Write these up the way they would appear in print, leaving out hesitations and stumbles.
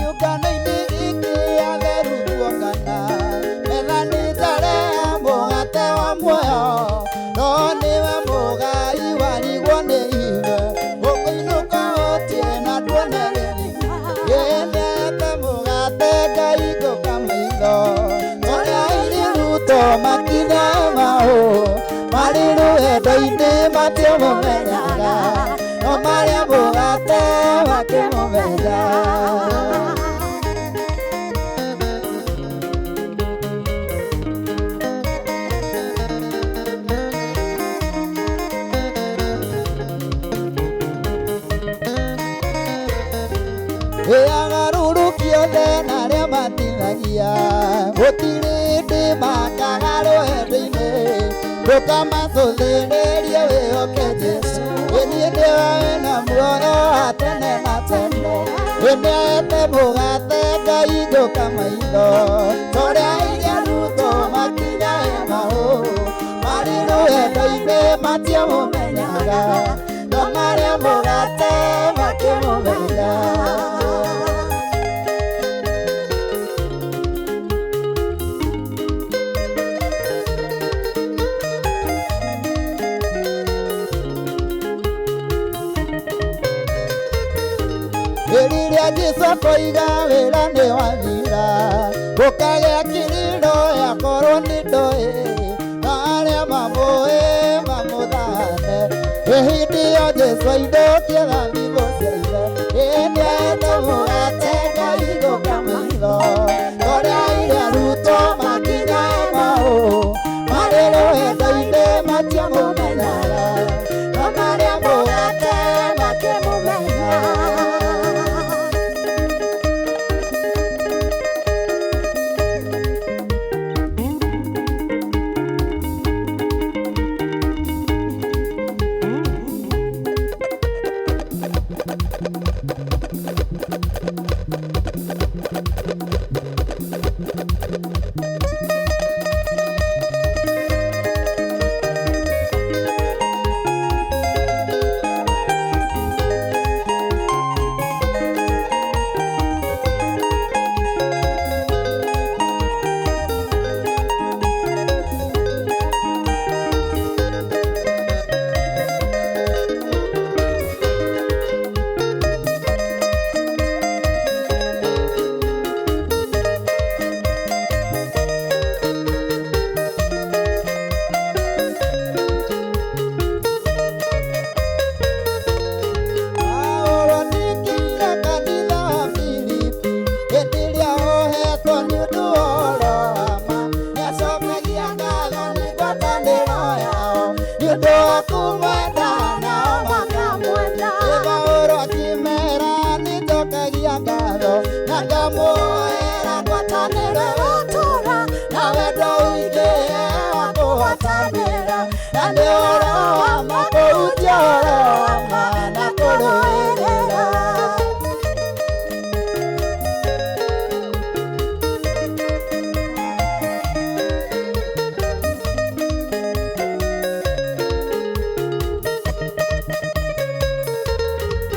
Kĩũngano-inĩ gĩkĩ atheru tuongana, metha nĩ njare ya mũgate wa muoyo, no nĩwe mũgai warigwo nĩ ithe, ũkũinũka ũtie na tuone gĩthima. Nĩendete mũgate ngaingũka maitho, torĩa irĩ Ruto makinya maũ, marĩ rũgendo-inĩ matiũmũmenyaga, no marĩa mũgate makĩmũmenya. Ĩagarũrũki othe na arĩa matithagia, gũtirĩ hĩndĩ makaga rũhendo-inĩ, ndũkamacũthĩrĩrie wĩhoke Jesũ, ĩ niĩ nĩwe wĩna muoyo wa tene na tene, ĩ nĩaete mũgate ngaingũka maitho, torĩa iria Ruto makinya Emau, marĩ rũgendo-inĩ matiamũmenyaga, no marĩa mũgate makĩmũmenya. Rĩrĩa Jesũ akoiga wĩra nĩ wathira, gũkagĩa kĩrĩro yakorwo nĩ ndoĩ, na arĩa mamũĩ mamũthane. Hĩndĩ ĩyo Jesũ ainũkie thabibũ cia ithe, ĩ nĩaete mũgate ngaigũka maitho, torĩa iria Ruto makinya Emau, marĩ rũgendo-inĩ matiamũmenyaga, no marĩa mũgate makĩmũmenya. Paulo nĩkĩire kanitha wa Filipi, hĩndĩ ĩrĩa ohetwo nĩ ũndũ wa ũhoro wa ma, nĩacokagia ngatho nĩ ngwatanĩro yao, nĩ ũndũ wa kũmwenda nao makamwenda. Ĩ Paulo akĩmera nĩnjokagia ngatho, na ngamũhoera ngwatanĩro ĩgũtũũra, na wendo ũingĩhe wa kũhotanĩra, na nĩ ũhoro wa ma kũhunjia ũhoro wa ma na kũrũĩrĩra.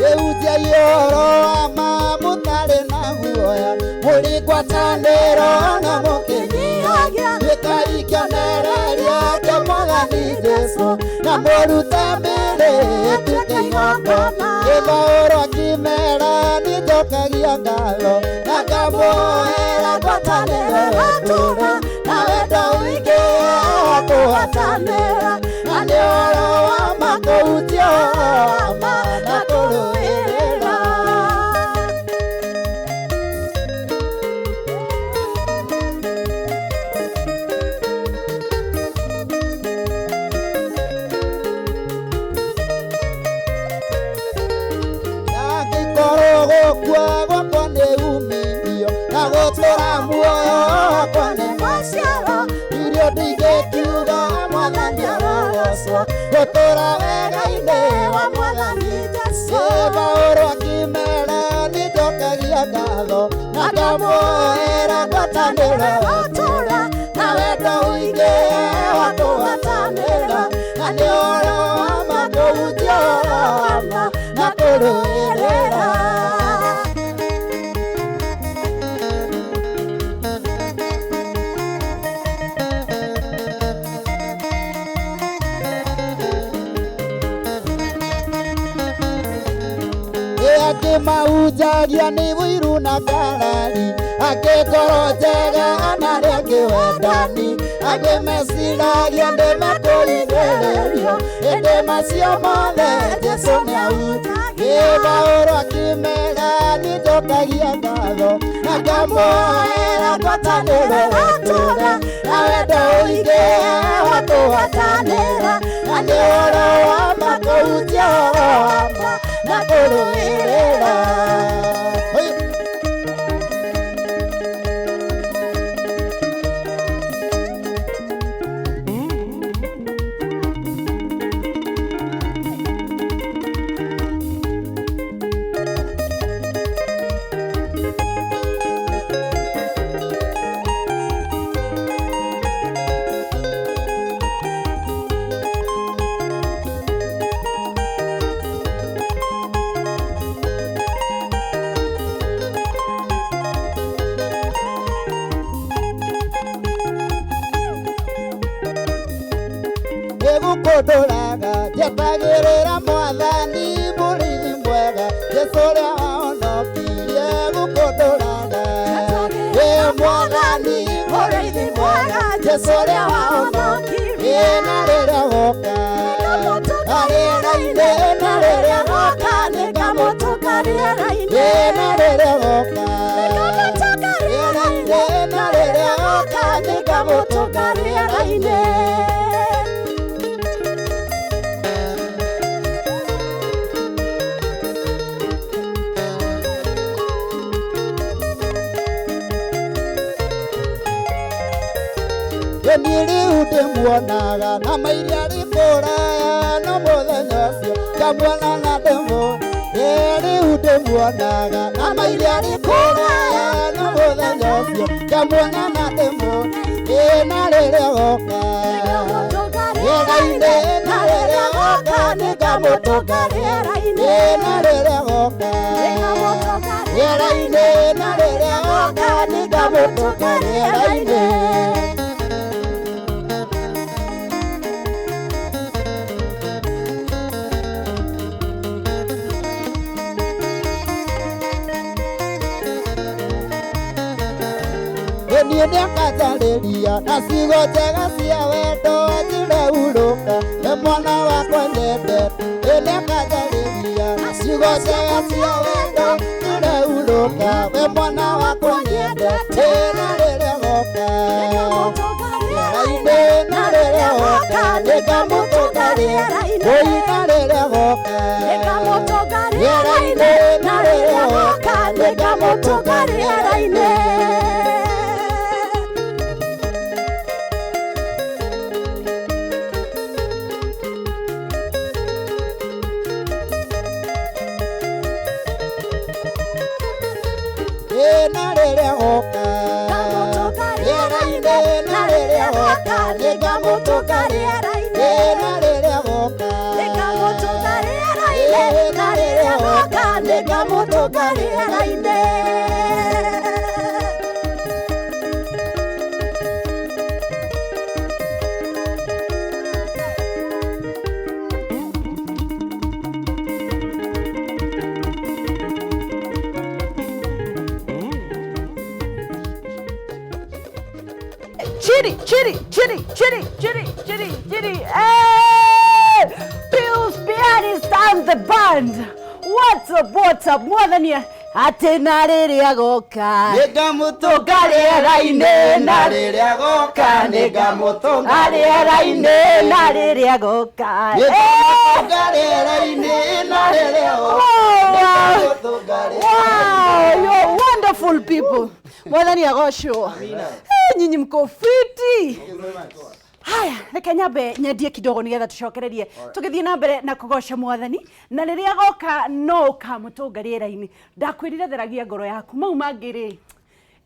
Ĩhunjiai ũhoro wa ma mũtarĩ na guoya, mũrĩ ngwatanĩro na mũkĩnyihagia, tuĩkai kĩonereria kĩa Mwathani Jesũ, na mũrute mĩĩrĩ ĩtuĩke igongona. Ĩ Paũlũ akĩmera nĩnjokagia ngatho, na ngamũhoera ngwatanĩro ĩtũũre, na wendo ũingĩ wa kũhotanĩra, na nĩ ũhoro wa ma kũhunjia ũhoro wa ma na kũrũĩrĩra. Angĩkorwo gũkua gwakwa nĩ umithio, na gũtũũra muoyo wakwa nĩ maciaro, irio ndingĩkiuga Mwathani arogocwo, gũtũũra wega-inĩ wa Mwathani Jesũ. Ĩ Paũlũ akĩmera nĩnjokagia ngatho, na ngamũhoera ngwatanĩro ĩtũũre, na wendo ũingĩ wa kũhotanĩra, na nĩ ũhoro wa ma kũhunjia ũhoro wa ma na kũrũĩrĩra. Angĩ mahunjagia nĩ ũiru na ngarari, angĩ ngoro njega na arĩa angĩ wendani, angĩ meciragia ndĩmekũrigĩrĩrio, ĩndĩ macio mothe Jesũ nĩahunjagia. Paũlũ akĩmera nĩnjokagia ngatho na ngamũhoera ngwatanĩro wetũre na wendo ũingĩ wa kũgwatanĩra, na nĩ ũhoro wa ma kũhunjia ũhoro wa ma na kũrũĩrĩra. Oi. Nĩgũkũndũraga njetagĩrĩra mwathani mũrĩithi mwega Jesũ ũrĩa wahonokirie gũkũndũraga ĩ mwathani mũrĩithi mwega Jesũ ũrĩa wahonokirie na rĩrĩa goka arĩra-inĩ na rĩrĩa goka nĩngamũtũnga rĩera-inĩ na rĩrĩa goka rĩera-inĩ na rĩrĩa goka nĩngamũtũnga rĩera-inĩ. Niĩ rĩu ndĩmuonaga na mairia rĩ kũraya no mũthenya ũcio ngamuona na ndĩmũ. Ĩ rĩu ndĩmuonaga na mairia rĩ kũraya no mũthenya ũcio ngamuona na ndĩmũ. Ĩ na rĩrĩa goka rĩera-inĩ na rĩrĩa goka nĩngamũtũnga rĩera-inĩ na rĩrĩa goka rĩera-inĩ na rĩrĩa goka nĩngamũtũnga rĩera-inĩ. Niĩ nĩakanjarĩria na ciugo njega cia wendo anjĩre hurũka we mwana wakwa nyendete. Ĩ nĩakanjarĩria na ciugo njega cia wendo anjĩre hurũka we mwana wakwa nyendete. Na rĩrĩa goka rĩera-inĩ na rĩrĩa goka nĩngamũtũnga rĩera-inĩ oi na rĩrĩa goka rĩera-inĩ na rĩrĩa goka nĩngamũtũnga rĩera-inĩ. Na rĩrĩa goka rĩera-inĩ na rĩrĩa goka nĩngamũtũnga rĩera-inĩ na rĩrĩa goka rĩera-inĩ na rĩrĩa goka nĩngamũtũnga rĩera-inĩ. Chitty, chitty, chitty, chitty, chitty, chitty, chitty. Hey! Pills, pianist and the band. What's up, what's up? Mwathani atĩ na rĩrĩa goka Nĩngamũtũnga rĩera-inĩ na rĩrĩa goka nĩngamũtũnga rĩera-inĩ na rĩrĩa goka. Nĩngamũtũnga rĩera-inĩ na rĩrĩa goka nĩngamũtũnga rĩera-inĩ. Wow, you're wonderful people. Mwathani agocwo. Eh, nyinyi mko fiti. Haya, reke nyambe nyendie kidogo nigetha tucokererie tugithie na mbere na kugoca mwathani na riria goka no ukamũtũnga rĩera-inĩ. Ndakwĩrire theragia ngoro yaku mau mangĩ rĩ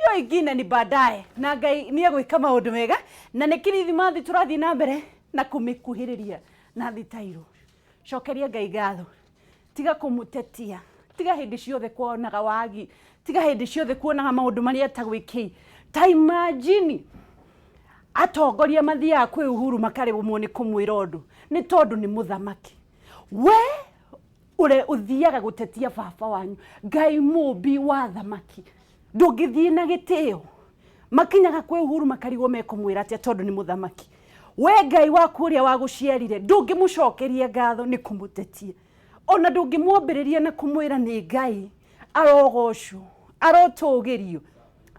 iyo ingine ni baadaye na Ngai nĩ egwĩka maũndũ mega na nĩ kirithimathi tũrathiĩ na mbere na kũmĩkuhĩrĩria na thitairũ. Cokeria Ngai ngatho, tiga kũmũtetia, tiga hĩndĩ ciothe kuonaga wagi, tiga hĩndĩ ciothe kuonaga maũndũ marĩa atagwĩkĩi. Ta imagine atongoria mathiaga kwĩ Uhuru makaremwo nĩ kũmwĩra ũndũ nĩ tondũ nĩ mũthamaki. We Ure uthiaga gutetia baba wanyu, Ngai mũmbi wa thamaki, ndũngĩthiĩ na gĩtĩo. Makinyaga kwĩ Uhuru makarigwo mekũmwĩra atĩa tondũ nĩ mũthamaki. We Ngai waku ũrĩa wagũciarire ndũngĩmũcokeria ngatho nĩ kũmũtetia, ona ndũngĩmwambĩrĩria na kũmwĩra nĩ Ngai arogocwo, arotũgĩrio.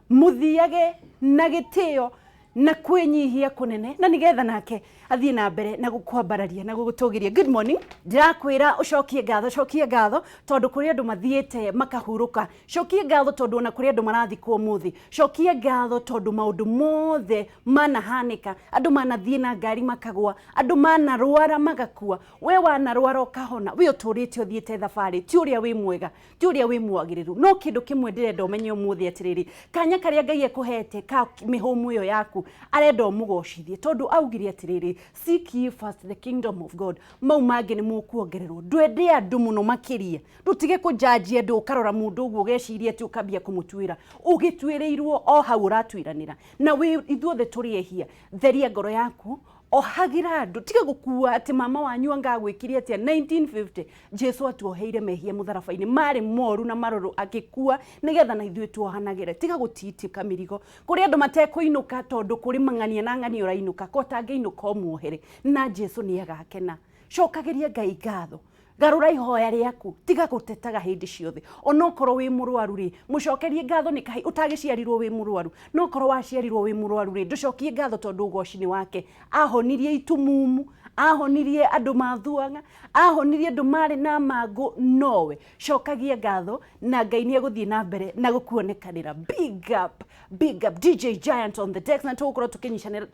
Mũthiage na gĩtĩo na kwĩnyihia kũnene, na nĩgetha nake athiĩ na mbere na gũkwambararia na gũgũtũgĩria. Good morning. Ndĩrakwĩra ũcokie ngatho, cokie ngatho tondũ kũrĩ andũ mathiĩte makahurũka. Cokie ngatho tondũ ona kũrĩ andũ marathikwo ũmũthĩ. Cokie ngatho tondũ maũndũ mothe manahanĩka, andũ manathiĩ na ngari makagwa, andũ manarwara magakua, we wanarwara ũkahona, we ũtũrĩte ũthiĩte thabarĩ, ti ũrĩa wĩ mwega, ti ũrĩa wĩ mwagĩrĩru. No kĩndũ kĩmwe ndĩrenda ũmenye ũmũthĩ atĩrĩrĩ, kanya karĩa Ngai ekũhete ka mĩhũmũ ĩyo yaku, arenda ũmũgocithie, tondũ augire atĩrĩrĩ, seek ye first the kingdom of God, mau mangĩ nĩ mũkuongererwo. Ndwende andũ mũno makĩria, ndũtige kũnjanjia andũ, ũkarora mũndũ ũguo ũgeciria atĩ ũkambia kũmũtuĩra, ũgĩtuĩrĩirwo o hau ũratuĩranĩra. Na wĩ ithuothe tũrĩ ehia. Theria ngoro yaku, ohagĩra andũ, tiga gũkua atĩ mama wanyu anga agwĩkire atĩa. 1950 Jesu atuoheire mehia mũtharaba-inĩ, marĩ moru na marũrũ, akĩkua nĩgetha na ithuĩ tuohanagĩre. Tiga gũtitika mĩrigo kũrĩ andũ matekũinũka tondũ kũrĩ mang'ania na ng'ania ũrainũka, ko ũtangĩinũka ũmuohere, na Jesu nĩ agakena. Cokagĩria Ngai ngatho, garũra ihoya rĩaku, tiga gũtetaga hĩndĩ ciothe. Onokorwo wĩ mũrwaru rĩ, mũcokerie ngatho nĩ kahi ũtagĩciarirwo wĩ mũrwaru, no korwo waciarirwo wĩ mũrwaru rĩ, ndũcokie ngatho tondũ ũgoci nĩ wake. Ahonirie itumumu, ahonirie andũ mathuaga, ahonirie andũ marĩ na mangũ, nowe. Cokagia ngatho na Ngai nĩ egũthiĩ na mbere na gũkuonekanĩra. Big up, big up DJ Giant on the decks, na tũgũkorwo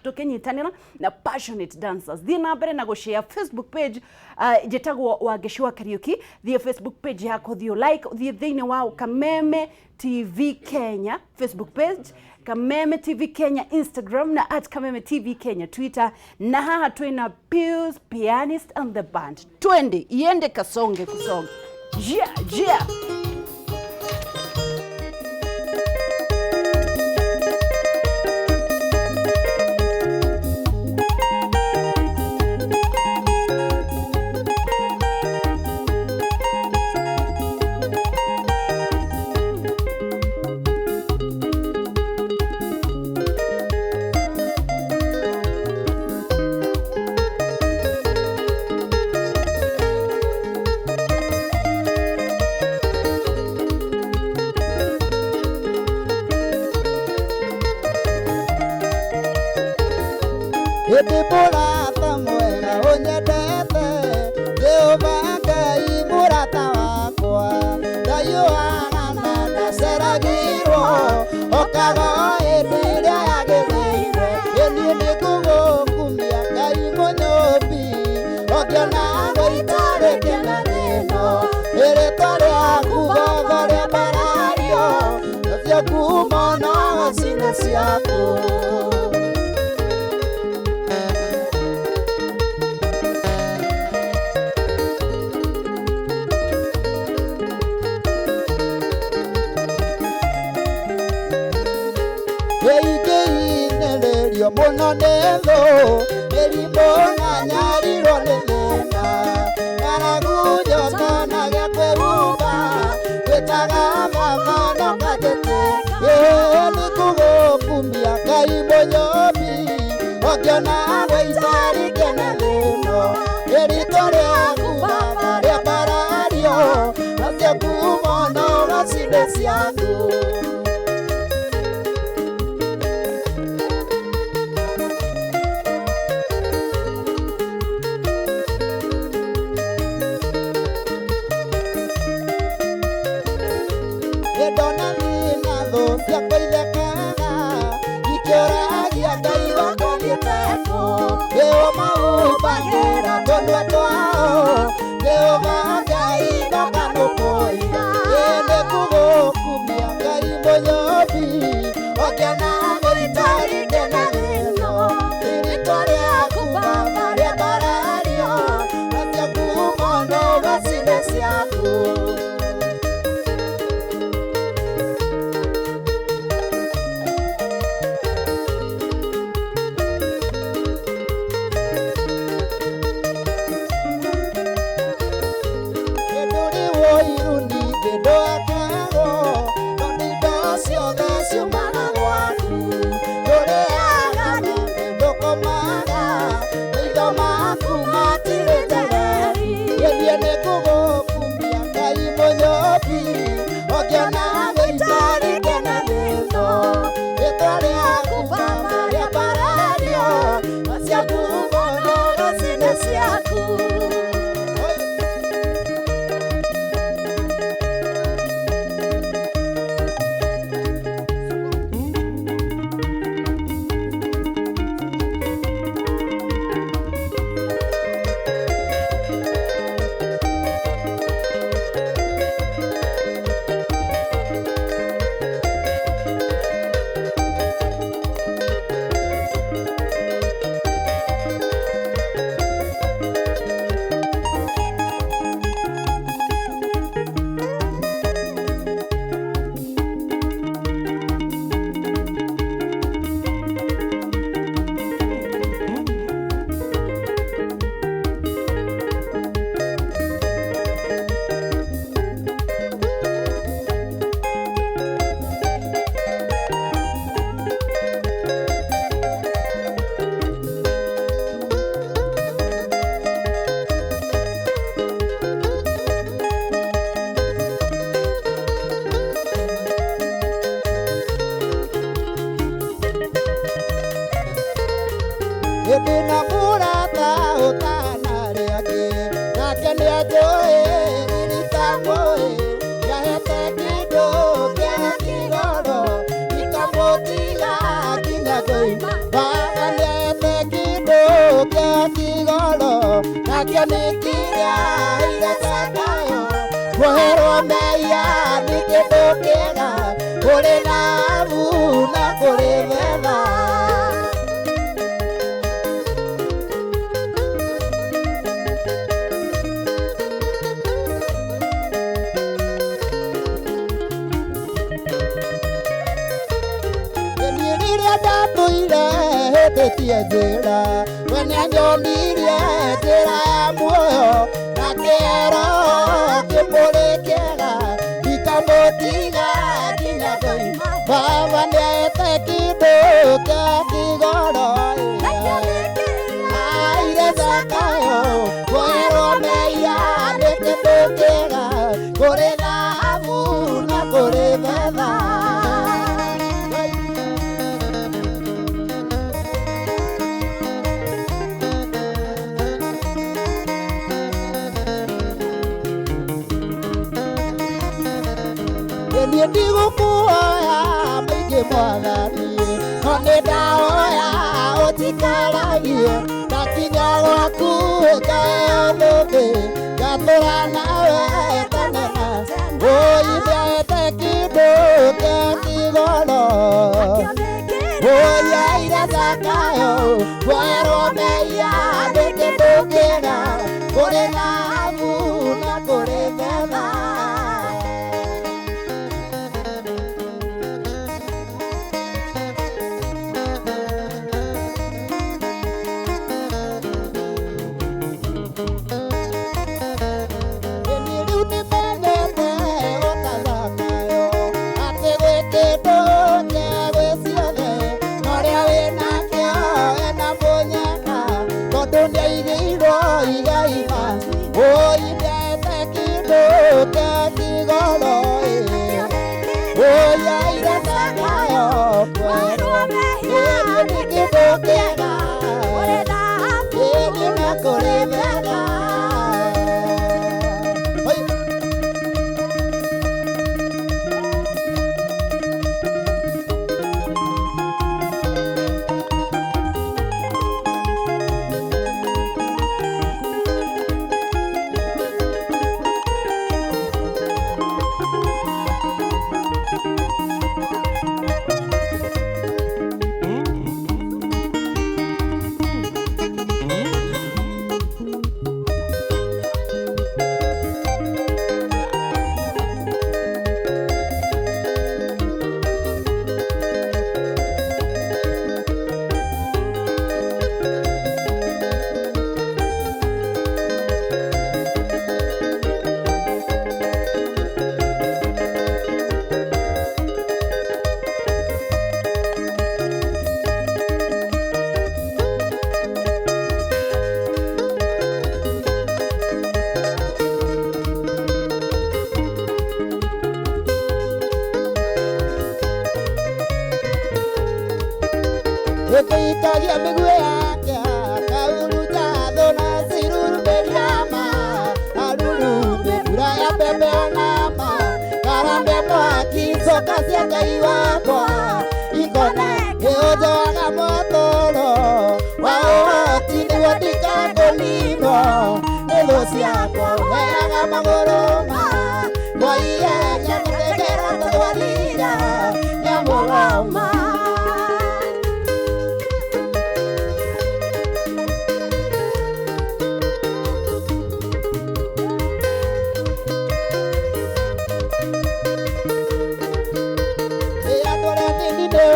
tũkĩnyitanĩra na Passionate Dancers. Thiĩ na mbere na gũshare Facebook page, njĩtagwo Wangeci wa Kariuki. Thiĩ Facebook page yakwa, thiĩ like, thiĩ thĩinĩ wa Kameme TV Kenya Facebook page, Kameme TV Kenya Instagram, na at Kameme TV Kenya Twitter. Na haha twina Pius Pianist and the band. Twende iende kasonge kusonge. Yeah, yeah. Ĩndĩ mũrata mwega ũnyendete, Jehova Ngai mũrata wakwa, ndayũaga na ndaceragĩrwo, okaga o hĩndĩ ĩrĩa yagĩrĩire. Ĩniĩ nĩngũgũkumia Ngai mũnyũmbi, ũngĩona gũitarĩtie na thĩno, ĩrĩtwa rĩaku Baba rĩambarario, nacio ngumo no cine ciaku. Ĩingĩinĩrĩrio mũno nĩ thũ, mĩrimũ na nyarirwo nĩ thĩna, ng'aragu njoto na gĩa kwĩhumba, gwĩtaga Baba no ngatĩte. Ĩĩ nĩngũgũkumia Ngai mũnyũmbi, ũngĩona gũitarĩtie na thĩno, ĩrĩtwa rĩaku Baba rĩambarario, nacio ngumo no cine ciaku. Ndona thĩna thũ ciakwa ithekaga, ikĩũragia Ngai wakwa nĩtekũ, nĩo mahumbagĩra tũnua twao, Jehova Ngai ndokanũkũiga. Ĩĩ nĩngũgũkumia Ngai mũnyũmbi, ũngĩona gũitarĩtie na thĩno, rĩĩtwa rĩaku Baba rĩambarario, nacio ngumo no cine ciaku. Ĩndĩ na mũrata ũtanarĩ angĩ nake nĩanjũĩ ndirikambũĩ nĩahete kĩndũ kĩa kĩgoro ndikamũtiga nginya ngoima Baba nĩahete kĩndũ kĩa kĩgoro nakĩo nĩ kĩrĩa aheire Zakayo kuoherwo mehia nĩ kĩndũ kĩega kũrĩ thahabu na kũrĩ betha. Niĩ rĩrĩa ndatũire hĩtĩtie njĩra we nĩanyonirie njĩra ya muoyo na kĩero kĩmũrĩ kĩega ndikamũtiga nginya ngoima Baba nĩahete kĩndũ kĩa kĩgoro aire Zakayo kuoherwo mehia nĩ kĩndũ kĩega kũrĩ thahabu na kũrĩ betha. Niĩ ndigũkũhoya maingĩ mwathani no nĩ ndahoya ũnjikaragie ndakinya gwaku ngaheo thũmbĩ ngatũra nawe tene na Oi nĩahete kĩndũ kĩa kĩgoro Oi aire Zakayo kuoherwo mehia nĩ kĩndũ kĩega kũrĩ thahabu na kũrĩ betha. Niĩ rĩu nĩmenyete ota Zakayo atĩ gwĩ kĩndũ kĩa gwĩ ciothe na ũrĩa wĩnakĩo ena mũnyaka tondũ nĩaigĩirwo igai ma Oi nĩahete kĩndũ kĩa kĩgoro Oi aire Zakayo kuoherwo mehia nĩ kĩndũ kĩega ĩĩ na kũrĩ betha. Oi. Ĩkĩikagia mĩguĩ yake akahurunja thũ na cirurumĩria ma arurumĩ mbura ya mbembe ona ma karambe mwaki coka cia Ngai wakwa ikone kĩũnjoaga motoro wa ũhoti nĩguo ndikakũninwo nĩ thũ ciakwa ũheaga magũrũ ma ngwaiye nyamũtegera twarira nyamũgoma. Andũ arĩa anini nĩwe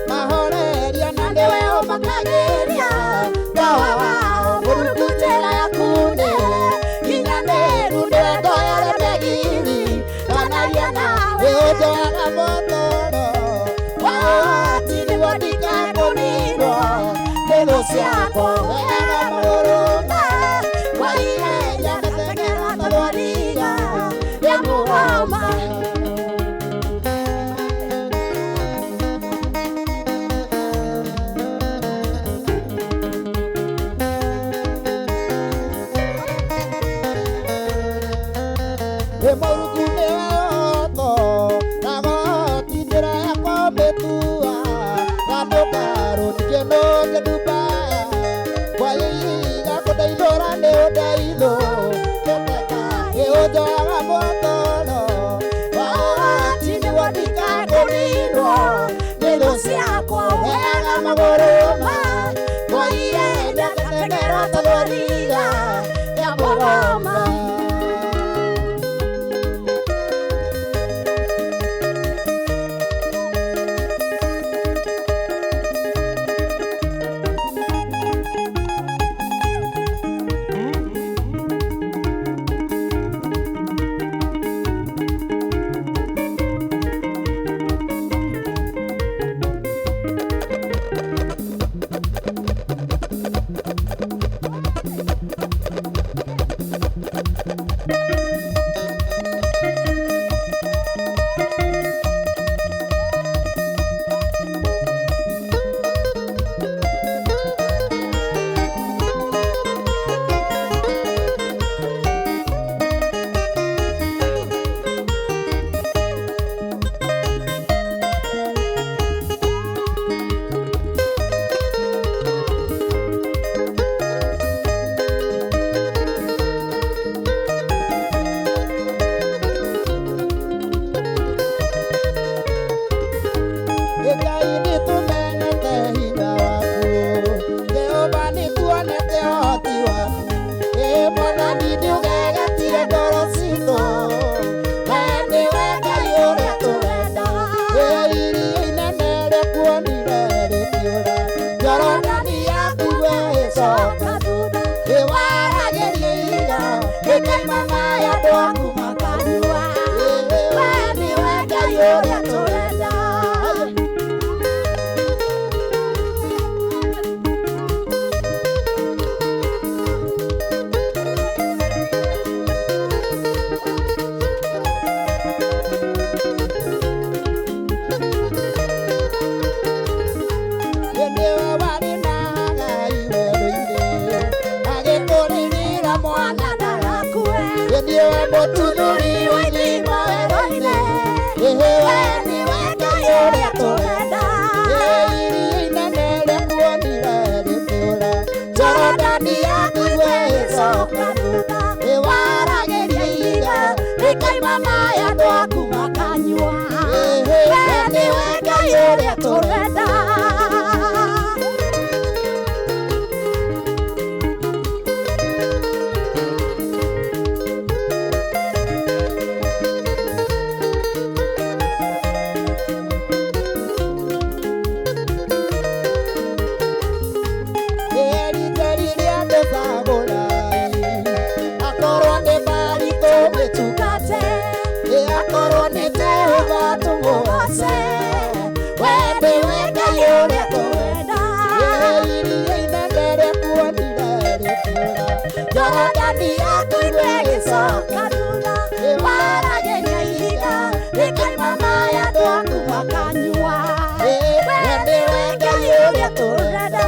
mahoreria na nĩwe ũmakagĩria tawa wao mũrungu njĩra yaku nĩ nginyanĩru nĩwe Kũninwo nĩ thũ ciakwa ũheaga magũrũ makwa ihenya ngateng'era ta thwariga ya mũgoma. Ngai nĩtũmenete hinya waku, Jehova nĩtuonete ũhoti waku. Ĩ Mwathani nĩũgegetire ngoro citũ, we nĩwe Ngai ũrĩa tũrenda. Ĩ iria inene rĩkuonire rĩkĩũra, Jorodani yaku we ĩcoka thutha. Ĩ waragĩria ihiga rĩkaima maĩ andũ aku makanyua. We nĩwe Ngai ũrĩa tũrenda. Nĩwe warĩ na Ngai werũ-inĩ, agĩkũrĩrĩra mwana ndagakue. Nĩwe mũtuthũri wa ithima werũ-inĩ, we nĩwe Ngai ũrĩa tũrenda. Iria inene rĩkuonire rĩkĩũra, Jorodani yaku we ĩcoka thutha. Waragĩria ihiga rĩkaima maĩ andũ aku makanyua. We nĩwe Ngai ũrĩa tũrenda. Akorwo nĩ Bari tũmĩtungate, akorwo nĩ Jehova tũmũgoce, we nĩwe Ngai ũrĩa tũrenda. Iria inene rĩkuonire rĩkĩũra, Jorodani yaku ĩgĩcoka thutha. Waragĩria ihiga rĩkaima maĩ andũ aku makanyua. We nĩwe Ngai ũrĩa tũrenda.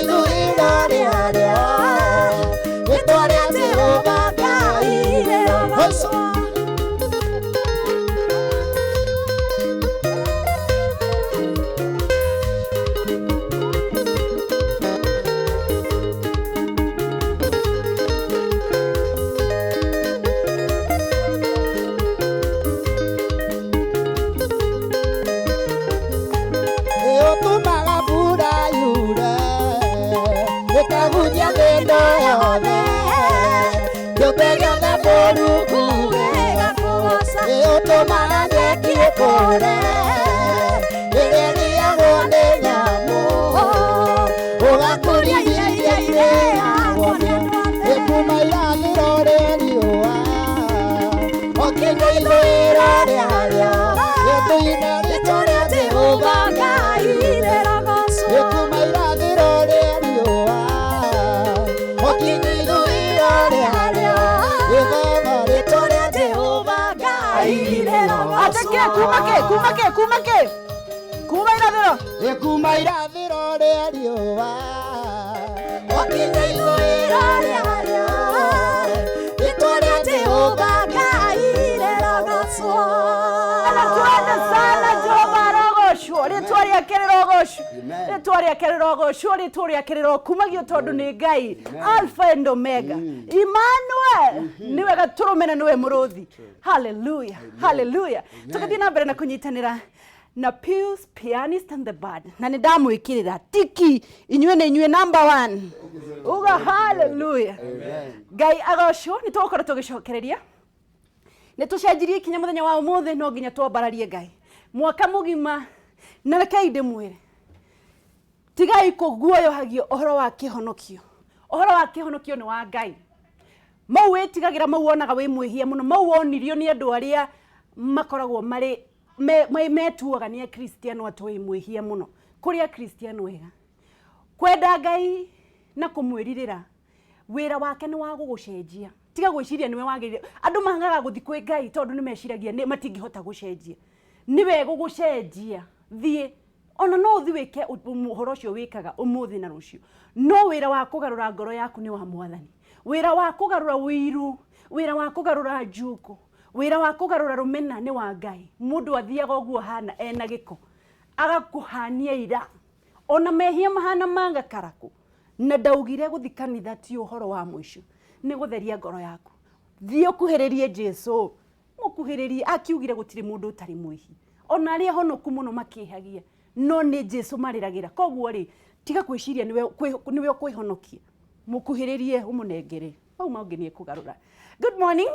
ithũĩro rĩarĩo, rĩĩtwa rĩa Jehova Ngai rĩrogocwo. Ũtũmaga mbura yure, ĩkagunyia mĩndũ yothe, kĩũmbe gĩothe mũrungu ũtũmaga nyeki ĩkũre, ĩrĩa ĩrĩagwo nĩ nyamũ, ũgakũria irio iria irĩagwo nĩ kuma irathĩro rĩa riũa o nginya ithũĩro rĩarĩo, gĩtũine rĩĩtwa rĩa Jehova Ngai kuma irathĩro rĩa riũa o nginya ithũĩro rĩarĩo, gĩthoma rĩĩtwa rĩa Jehova Ngai. Ateke kuma ke kuma ke kuma ke kuma irathĩro. Kuma irathĩro rĩa riũa o nginya ithũĩro rĩarĩo, rĩĩtwa rĩa Jehova Ngai rĩrogocwo. Anatuenda sana. Jehova arogocwo, rĩtwa rĩake rĩrogocwo, rĩtwa rĩake rĩrogocwo, rĩtwa rĩake rĩrokumagio tondũ nĩ Ngai Alpha and Omega, Emmanuel, nĩwe gatũrũme na nĩwe mũrũthi. Haleluya, haleluya. Tũgĩthiĩ na mbere na kũnyitanĩra na Pius Pianist and the Band, na nĩ ndamwĩkĩrĩra tiki inyuĩ nĩ inyuĩ number one. Uga haleluya. Ngai agocwo. Nĩ tũgũkorwo tũgĩcokereria, nĩ tũcenjirie ikinya mũthenya wa ũmũthĩ. No nginya twambararie Ngai mwaka mũgima. Na rekei ndĩmwĩre, tigai kũguoyohagio ũhoro wa kĩhonokio. Ũhoro wa kĩhonokio nĩ wa Ngai. Mau wĩtigagĩra, mau wonaga wĩ mwĩhia mũno, mau wonirio nĩ andũ arĩa makoragwo marĩ metuaga nĩ akristiano atĩ wĩ mwĩhia mũno. Kũrĩ akristiano ega. Kwenda Ngai na kũmwĩrirĩra, wĩra wake nĩ wa gũgũcenjia. Tiga gwĩciria nĩwe wagĩrĩire. Andũ magaga gũthiĩ kwĩ Ngai tondũ nĩ meciragia nĩ matingĩhota gũcenjia. Nĩwe gũgũcenjia. Thiĩ ona no ũthiĩ wĩke ũhoro ũcio wĩkaga ũmũthĩ na rũciũ, no wĩra wa kũgarũra ngoro yaku nĩ wa Mwathani. Wĩra wa kũgarũra ũiru, wĩra wa kũgarũra njuku, wĩra wa kũgarũra rũmena nĩ wa Ngai. Mũndũ athiaga ũguo hana ena gĩko, agakũhania ira ona mehia mahana manga karakũ. Na ndaugire gũthi kanitha ti ũhoro wa mũico, nĩ gũtheria ngoro yaku. Thiĩ ũkuhĩrĩrie Jesu, mũkuhĩrĩrie. Akiugire gũtirĩ mũndũ ũtarĩ mwĩhi, ona arĩa honoku mũno makĩhagia, no nĩ Jesu marĩragĩra. Koguo rĩ, tiga gwĩciria nĩwe ũkwĩhonokia. Mũkuhĩrĩrie, ũmũnengere mau mangĩ nĩ ekũgarũra. Good morning.